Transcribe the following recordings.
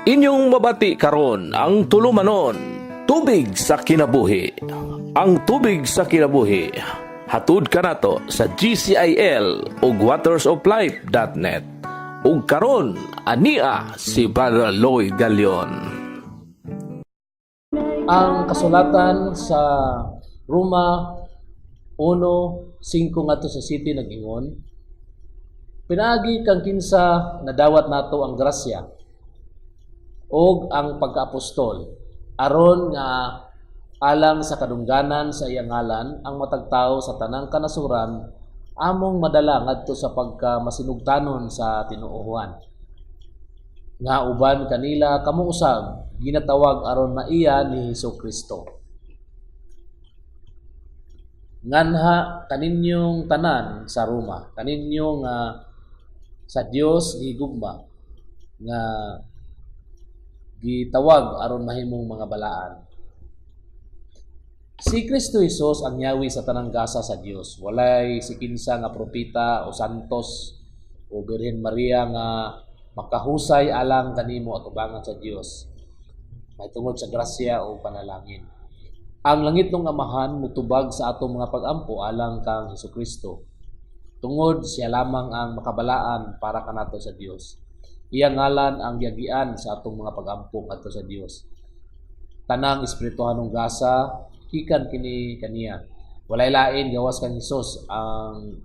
Inyong mabati karon ang tulumanon, Tubig sa Kinabuhi. Ang Tubig sa Kinabuhi, hatud kanato sa GCIL ug watersoflife.net. Ug karon ania si Brother Lloyd Galion. Ang kasulatan sa Roma 1:5 ngadto sa 7 nag-ingon, "Pinaagi kang kinsa nadawat nato ang grasya ug ang pagkaapostol aron nga alang sa kadungganan sa iyang ngalan ang matag tawo sa tanang kanasuran among madala ngadto sa pagka masinugtanon sa tinuohan, nga uban kanila kamo usab ginatawag aron maiya ni Hesus Kristo." Nganha kaninyong tanan sa Roma, kaninyo nga sa Dios gigugma, nga gitawag aron mahimong mga balaan. Si Kristo Hesus ang yawi sa tanang gasa sa Dios. Walay si kinsa nga propeta o santos o Birhen Maria nga makahusay alang kanimo atubangan sa Dios mahitungod sa grasya o panalangin. Ang langitnong Amahan mutubag sa atong mga pagampo alang kang Hesus Kristo. Tungod siya lamang ang makabalaan para kanato sa Dios. Iyang ngalan ang giagian sa atong mga pagampo ngadto sa Dios. Tanang espirituhanong gasa gikan kini kaniya. Walay lain gawas kang Hesus ang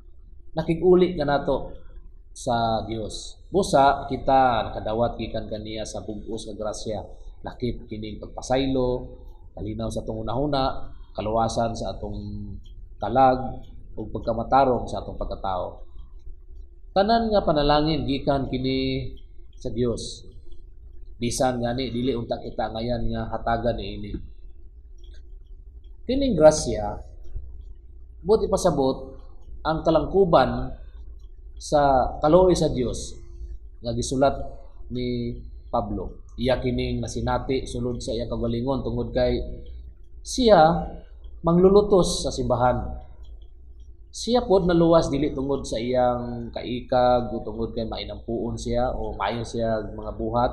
nakig-uli kanato sa Dios. Busa kita nakadawat gikan kaniya sa bug-os nga grasya, lakip kining pagpasaylo, kalinaw sa atong hunahuna, kaluwasan sa atong kalag ug pagkamatarong sa atong pagkatao. Tanan nga panalangin gikan kini sa Dios. Bisan gani dili unta kita ngayan nga hatagan niini. Kining grasya, buot ipasabot ang kalangkuban sa kaluoy sa Dios nga gisulat ni Pablo. Iya kining nasinati sulod sa iyang kaugalingon tungod kay siya manglulutos sa simbahan. Siya pod naluwas dili tungod sa iyang kaikag o tungod kay mainampuon siya o maayo siya mga buhat,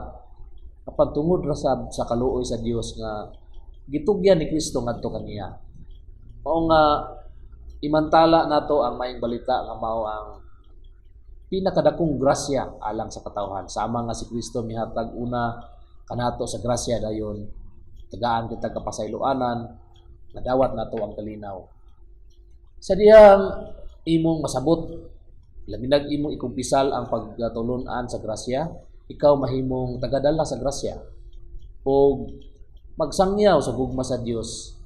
apan tungod ra sab sa kaluoy sa Dios nga gitugyan ni Kristo ngadto kaniya. Mao nga imantala nato ang Maayong Balita nga mao ang pinakadakong grasya alang sa katawhan. Sama nga si Kristo mihatag una kanato sa grasya, dayon tagaan kita kapasayloanan, nadawat nato ang kalinaw. Sa dihang imong masabot, labi nag imong ikumpisal ang pagtulun-an sa grasya, ikaw mahimong tagadala sa grasya ug magsangyaw sa gugma sa Dios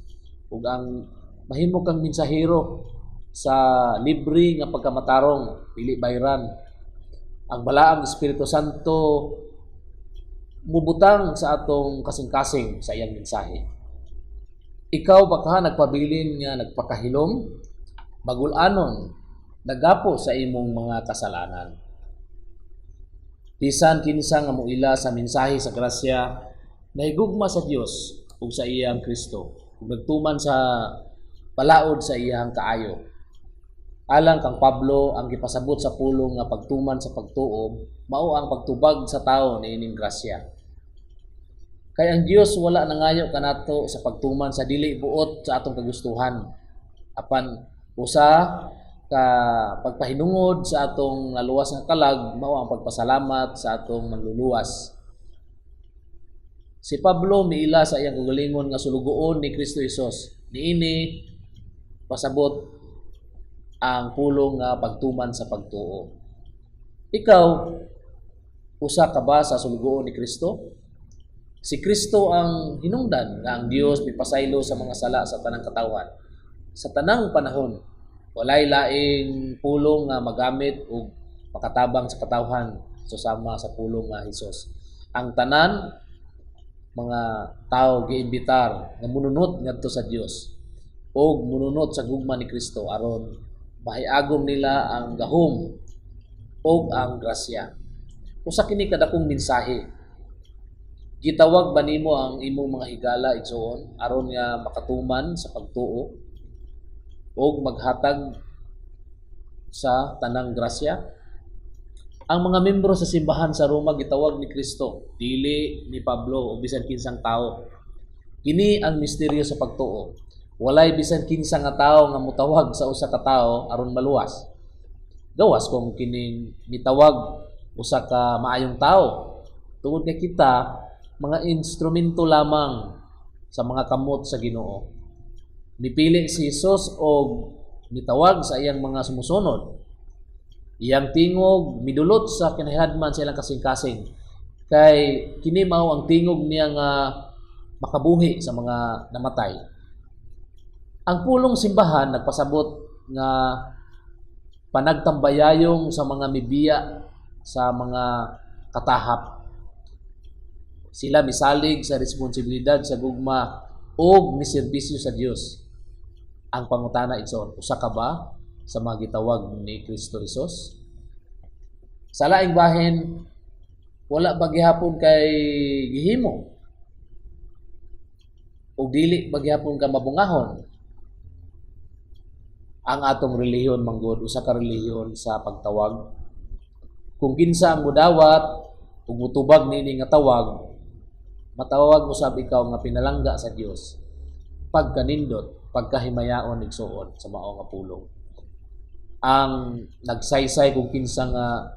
ug ang mahimo kang mensahero sa libre nga pagkamatarong, dili bayran. Ang Balaang Espiritu Santo mubutang sa atong kasing-kasing sa iyang mensahe. Ikaw baka nagpabilin nga nagpakahilom, bagul-anon, nagapo sa imong mga kasalanan. Bisan kinsa nga moila sa mensahe sa grasya, nahigugma sa Dios ug sa iyang Kristo ug nagtuman sa palaod sa iyang kaayo. Alang kang Pablo, ang gipasabot sa pulong nga pagtuman sa pagtuo mao ang pagtubag sa tawo niining grasya. Kay ang Dios wala nangayo kanato sa pagtuman sa dili buot sa atong kagustuhan, apan usa ka pagpahinungod sa atong naluwas nga kalag mao ang pagpasalamat sa atong Manluluwas. Si Pablo miila sa iyang kaugalingon nga sulugoon ni Kristo Hesus. Niini pasabot ang pulong nga pagtuman sa pagtuo. Ikaw, usa ka ba sa sulugoon ni Kristo? Si Kristo ang hinungdan nga ang Dios mipasaylo sa mga sala sa tanang katawhan. Sa tanang panahon, walay laing pulong nga magamit ug makatabang sa katawhan susama sa pulong nga Hesus. Ang tanan mga tao giimbitar nga mununot ngadto sa Dios ug mununot sa gugma ni Kristo aron mahiagom nila ang gahom ug ang grasya. Usa kini kadakong mensahe. Gitawag ba nimo ang imong mga higala, igsoon, aron nga makatuman sa pagtuo ug maghatag sa tanang grasya? Ang mga membro sa simbahan sa Roma gitawag ni Kristo, dili ni Pablo o bisan kinsang tao. Kini ang misteryo sa pagtuo. Walay bisan kinsa nga tawo nga mutawag sa usa ka tawo aron maluwas. Gawas kung kining mitawag usa ka maayong tawo. Tungod kay kita mga instrumento lamang sa mga kamot sa Ginoo. Nipili si Jesus og mitawag sa iyang mga sumusunod. Iyang tingog midulot sa kinahadman sa ilang kasing-kasing. Kay kini mao ang tingog niya nga makabuhi sa mga namatay. Ang pulong simbahan nagpasabot nga panagtambayayong sa mga mibiya sa mga katahap. Sila misalig sa responsibilidad sa gugma og miserbisyo sa Dios. Ang pangutana, igsoon, usa ka ba sa mga gitawag ni Kristo Jesus? Sa laing bahin, wala ba gihapon kay gihimo? O dili ba gihapon ka mabungahon? Ang atong relihiyon manggod usa ka relihiyon sa pagtawag. Kung kinsa ang mudawat ug mutubag niini nga tawag, matawag usab ikaw nga pinalangga sa Dios. Pagkanindot, pagkahimayaon, igsuon, sa mao nga pulong. Ang nagsaysay kung kinsa nga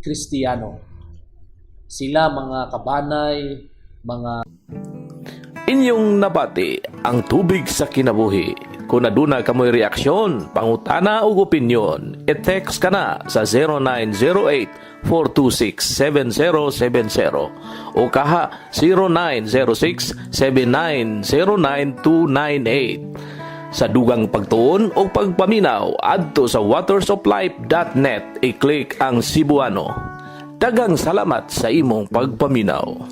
Kristiyano. Sila mga kabanay, mga Inyong nabati ang Tubig sa Kinabuhi. Kung aduna kamoy reaksyon, pangutana ug opinyon, i-text ka na sa 0908-426-7070 o kaha 0906-7909298. Sa dugang pagtuon o pagpaminaw, adto sa watersoflife.net, i-click ang Cebuano. Daghang salamat sa imong pagpaminaw.